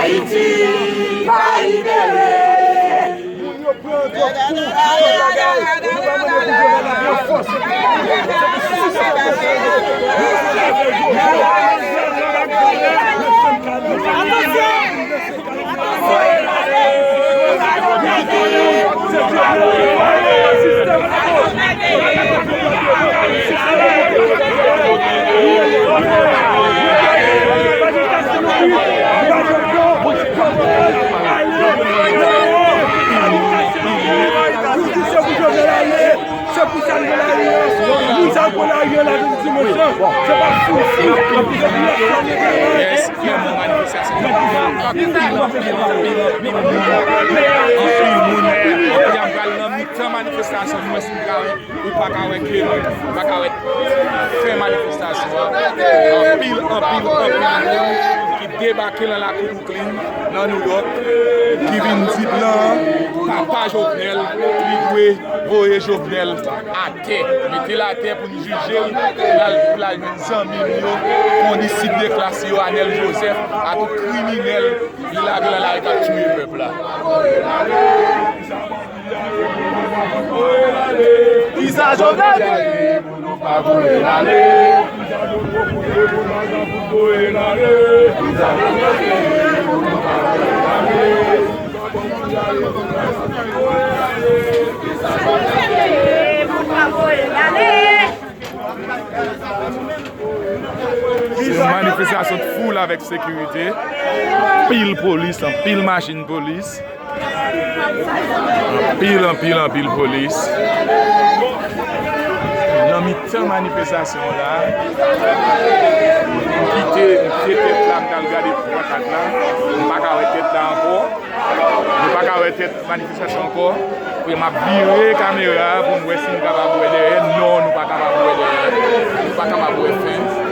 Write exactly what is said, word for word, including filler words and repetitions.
Ayiti, pa libere. Moun yo pran twòp kou, twòp bagay. Nou pa mande pou Jovenel la pran fòs. Se pou sa n gen lari an. Pou sa n pran lari an la, se dimanch lan. Se pa sou, sou. Yes, vrèman, manifestasyon. Anpil, anpil, anpil, anpil moun. Anpil moun. Kounye a m pral nan mitan manifestasyon, nou wè si m ka wè. Ou pa ka wè ke, ou pa ka wè fen manifestasyon an. Anpil, anpil, anpil moun ki debake nan lakou Brooklyn, nan New York, ki vin di blan an, papa Jovenel, li dwe voye Jovenel atè. Mete l atè pou n jije l, pou l al, pou l al jwenn zanmi l yo, kondisit de klas yo, Anèl Joseph, ak tout kriminèl, li lage nan lari k ap touye pèp la. Kisa Jovenel di? Se yon manifestasyon foul avèk sekirite. Pil polis, anpil machin polis. Anpil, anpil, anpil polis. Nan mitan manifestasyon la, m kite, m kite tèt la, m t al gade pankart la. M pa ka wè tèt la ankò. Nou pa ka wè tèt manifestasyon ankò. Kounye a m ap vire kamera a pou n wè si n kapab wè dèyè. Non, nou pa kapab wè dèyè. Nou pa kapab wè fen.